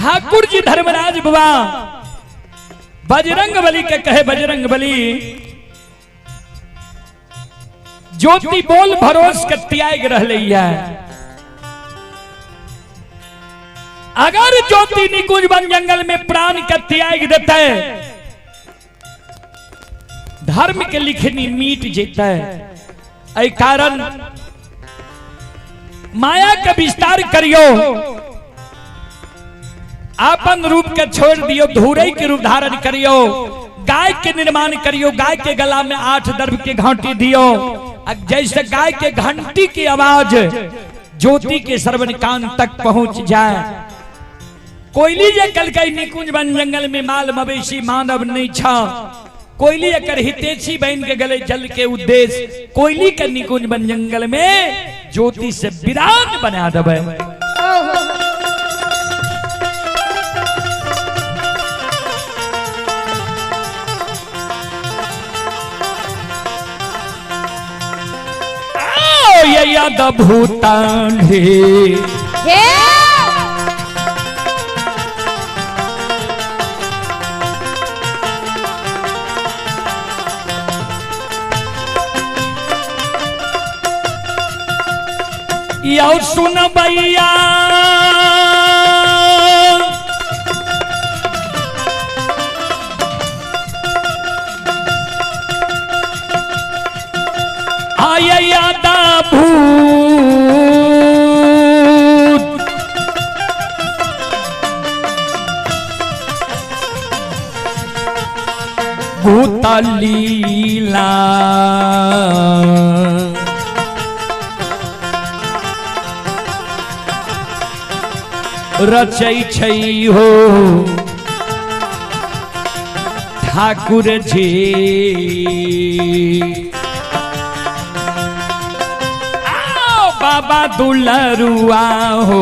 ठाकुर जी धर्मराज बाबा बजरंग बली के कहे, बजरंग बली ज्योति बोल भरोस के त्याग रहले है। अगर ज्योति निकुंज वन जंगल में प्राण के त्याग देते, धर्म के लिखनी मीट जेते। एहि कारण माया के विस्तार करियो, अपन रूप के छोड़ दियो, धूरे के रूप धारण करियो, गाय के निर्माण करियो, गाय के गला में 8 दर्भ के घंटी दियो। जैसे गाय के घंटी की आवाज ज्योति के श्रवण कान तक पहुंच जाए। कोयली जे कलकई निकुंज वन जंगल में माल मवेशी मानव नहीं छा, कोयली एकर हितेशी बन के गले जल के उद्देश्य कोयली के निकुंज वन जंगल में ज्योति से विरान बना देवे। याद भूतान हे यौ सुन भैया आय यादा भूत भूत लीला रचै छै हो ठाकुर जी। आओ बाबा दुलरुआ हो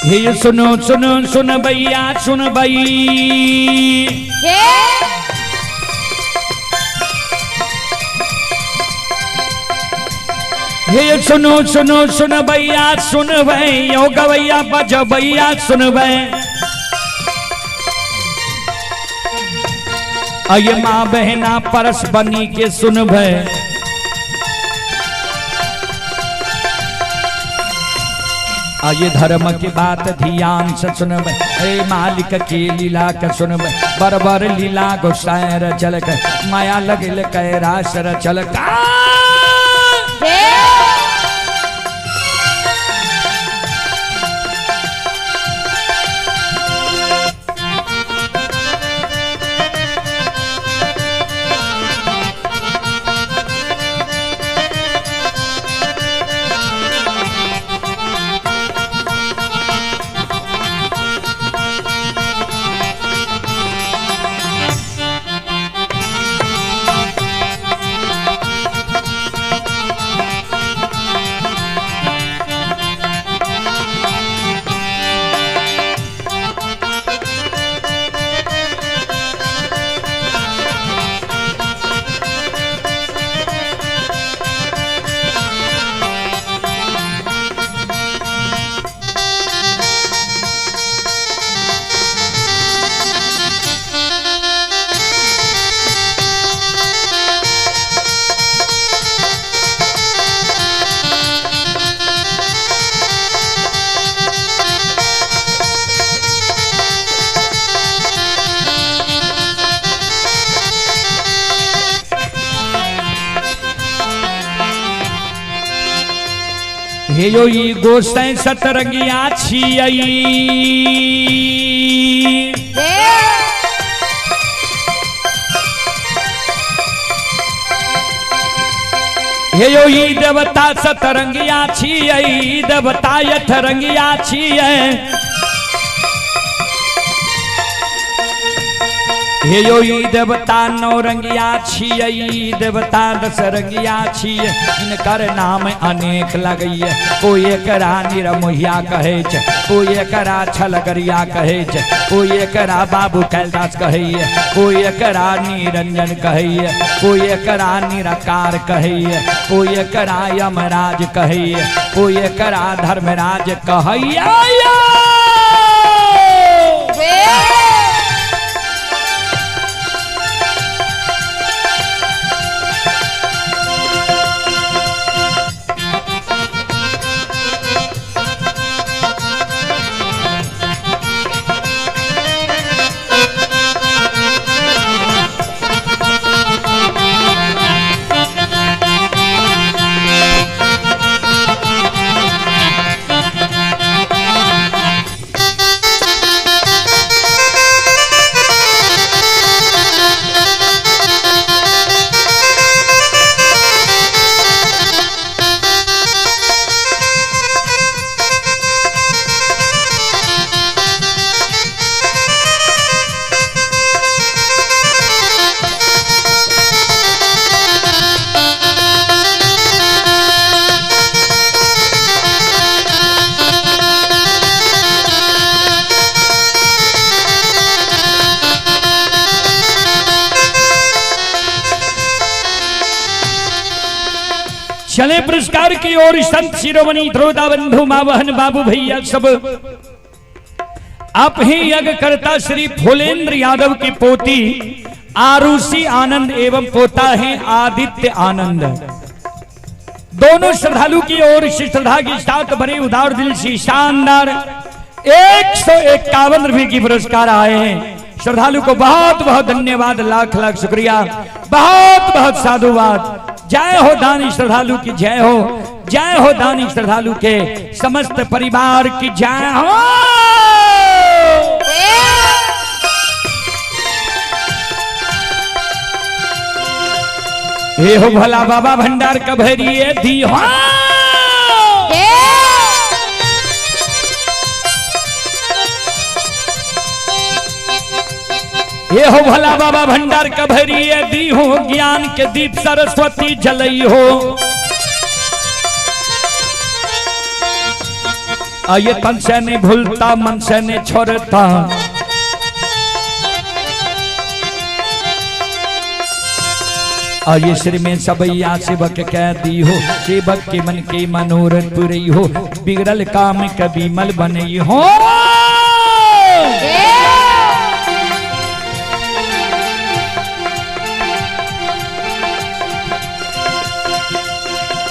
हे सुनो सुनो सुन भैया सुन भई हे सुनो सुनो सुन भैया सुन भई यो गवैया बज भैया सुन भई अये माँ बहना परस बनी के सुन भई। आये धर्म की बात ध्यान से सुनब, हे मालिक के लीला के सुनब, बरबर लीला गोसायर चल के माया लगल कैरासर चल का। हे यो ई गोसाई सतरंगिया छियै। हे यो ई देवता सतरंगिया छियै, देवता अठरंगिया छियै। हे यो ई देवता नौरंगिया छियै, देवता दसरंगिया छियै। इनकर नाम अनेक लगैया, कोई एकरा निरमोहिया कहै छै, कोई एकरा छलगरिया कहै छै, कोई एकरा बाबू कैलदास कहैया, कोई एकरा निरंजन कहैया, कोई एकरा निराकार कहैया, कोई एकरा यमराज कहैया, कोई एकरा धर्मराज कहैया। चले पुरस्कार की ओर संत शिरोमणि द्रोदा बंधु मावहन बाबू भैया सब आप ही यज्ञ करता श्री फुलेंद्र यादव की पोती आरुषि आनंद एवं पोता है आदित्य आनंद, दोनों श्रद्धालु की ओर से श्रद्धा के साथ भरे उदार दिल से शानदार 151 रुपए की पुरस्कार आए हैं। श्रद्धालु को बहुत बहुत धन्यवाद, लाख लाख शुक्रिया, बहुत बहुत साधुवाद। जय हो दानी श्रद्धालु की जय हो, जय हो दानी श्रद्धालु के समस्त परिवार की जय हो। हे हो भोला बाबा भंडार कभरिए दी हो। ये हो भोला बाबा भंडार कभरिए दी हो, ज्ञान के दीप सरस्वती जलई हो। ये तन से नहीं भूलता मन से नहीं छोड़ता, ये श्री में सबैया सेवक कह दी हो, सेवक के मन के मनोरथ पुरई हो, बिगड़ल काम कभी मल बनई हो।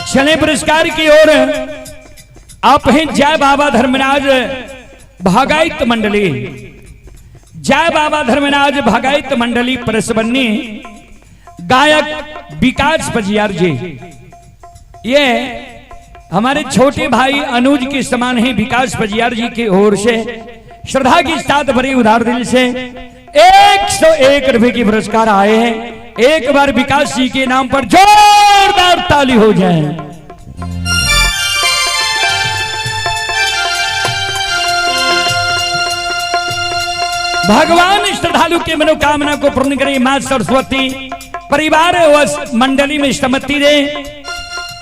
चले पुरस्कार की ओर आप हैं जय बाबा धर्मराज भागायत मंडली, जय बाबा धर्मराज भागायत मंडली परसबन्नी, गायक विकास पजियार जी। ये हमारे छोटे भाई अनुज के समान हैं विकास पजियार जी की ओर से श्रद्धा के साथ भरी उदार दिल से 101 रुपए की पुरस्कार आए हैं। एक बार विकास जी के नाम पर जोरदार ताली हो जाए। भगवान श्रद्धालु के मनोकामना को पूर्ण करें। मां सरस्वती परिवार व मंडली में सम्मति दे।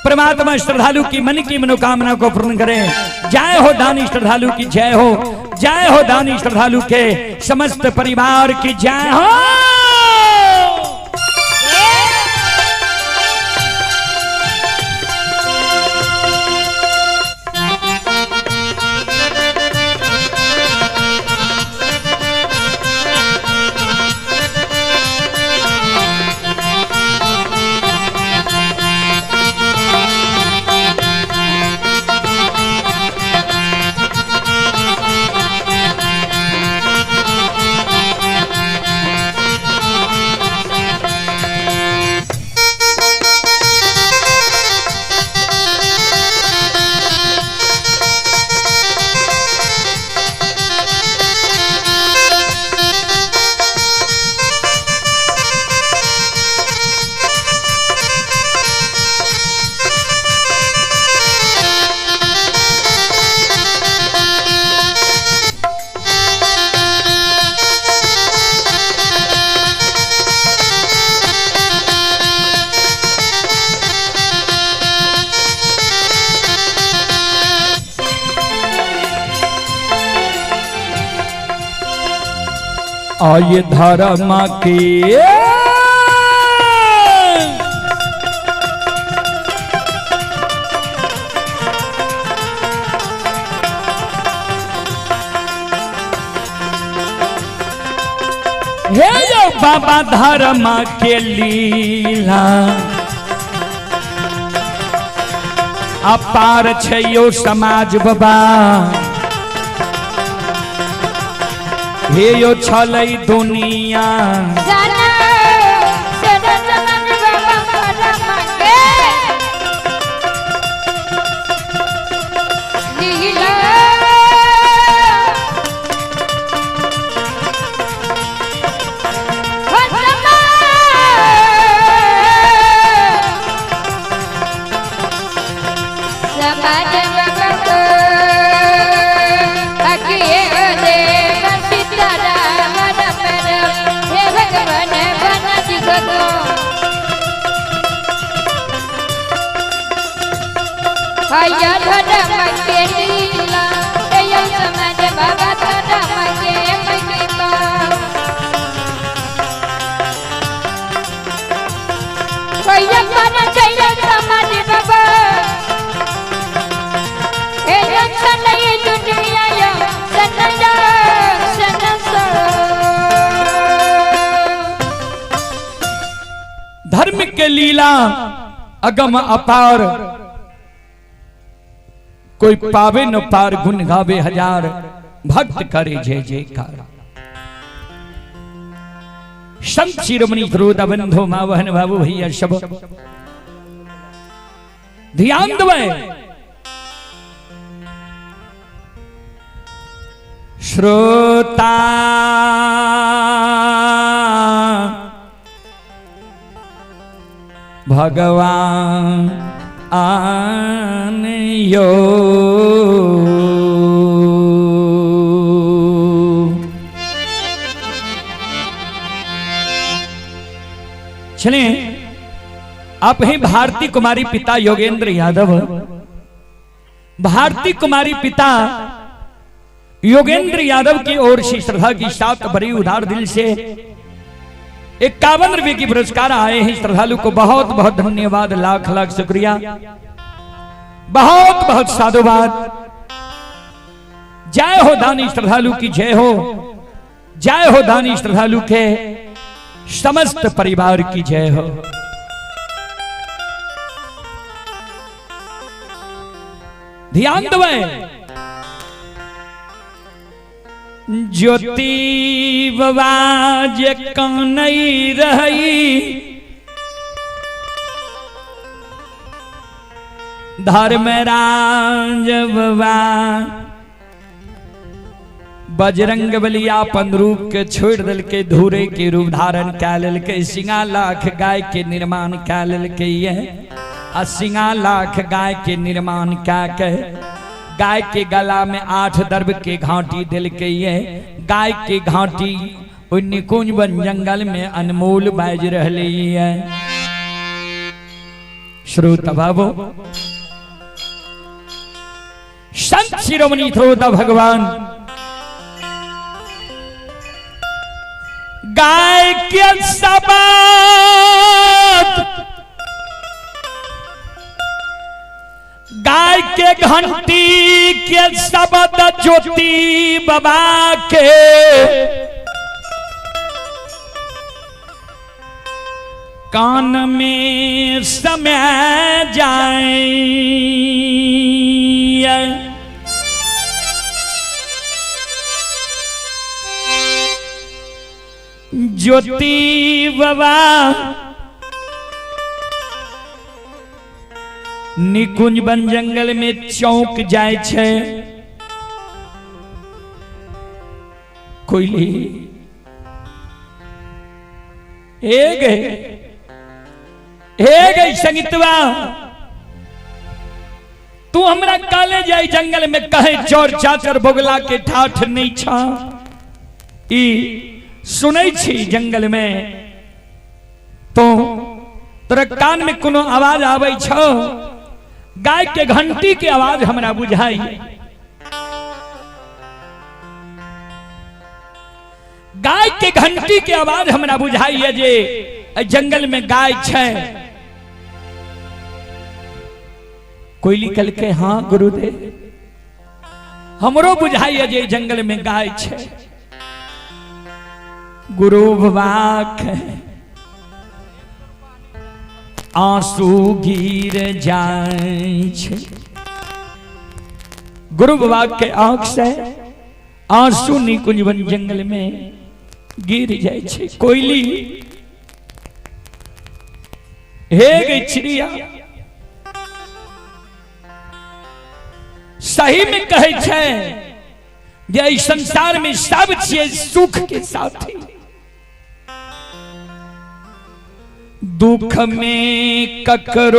परमात्मा श्रद्धालु की मन की मनोकामना को पूर्ण करें। जय हो दानी श्रद्धालु की जय हो, जय हो दानी श्रद्धालु के समस्त परिवार की जय हो। आय धर्म के हे यो बाबा धर्म के लीला अपार छै यो समाज बाबा। हे यो छलै दुनिया सना सना समाज बाबा धर्म के लीला। हो समाज बाबा को अकिए देव सीताराम राम राम हे भगवान बना दिखो। हया धर्म के लीला हे समाज बाबा धर्म के महिमा। हया मन जय समाज बाबा हे छलई दुनिया यो सनया सनसो। धर्म के लीला अगम अपार, कोई पावे न पार, गुण गावे हजार, भक्त करे जय जयकार। संत शिरोमणि श्रोता बंधु माँ बहन बाबू भैया सब ध्यान दवे। श्रोता भगवान आन यो चले। आप ही भारती कुमारी पिता योगेंद्र यादव, भारती कुमारी पिता योगेंद्र यादव की ओर से श्रद्धा की साथ बड़ी उदार दिल से 51 रुपए की पुरस्कार आए हैं। श्रद्धालु को बहुत बहुत धन्यवाद, लाख लाख शुक्रिया, बहुत बहुत साधुवाद। जय हो दानी श्रद्धालु की जय हो, जय हो दानी श्रद्धालु के समस्त परिवार की जय हो। ध्यान दवे। ज्योति बाबा जे कनई रही, धर्मराज बाबा बजरंग बली अपन रूप के छोड़ दिल के धूरे के रूप धारण कै लेलकै, सिंगा लाख गाय के निर्माण कै लेलकै ये आ सिंगा लाख गाय के निर्माण कै के गाय के गला में 8 दर्भ के घाटी दिलकै ये। गाय के घाटी ओहि निकुंज वन जंगल में अनमोल बाज रहले ये। श्रोता बाबू संत शिरोमणि श्रोता भगवान गाय के शब्द गाय के घंटी के शब्द ज्योति बाबा के कान में समय जाए। ज्योति बाबा निकुंज वन जंगल में चौक जाए छे, कोयली हे गई संगीतवा तू हमरा काले जाई जंगल में कहे चोर चाचर बोगला के ठाठ नहीं छा। ई सुनै छी जंगल में तो तोरा कान में कोनो आवाज आबै छौ, गाय के घंटी के आवाज हमरा बुझाई। गाय के घंटी के आवाज हमरा बुझाइए जे एहि जंगल में गाय छै। कोयली कहलकै हाँ गुरुदेव, हमरो बुझाइए जे जंगल में गाय छै। गुरु बाबा आंसू गिर जाय छै। गुरु बाबा के आंख से आंसू निकुंज वन जंगल में गिर जाय छै। कोयली हे गई चिड़िया, सही में कहै छै जे एहि संसार में सब छियै सुख के साथी, दुख में ककरो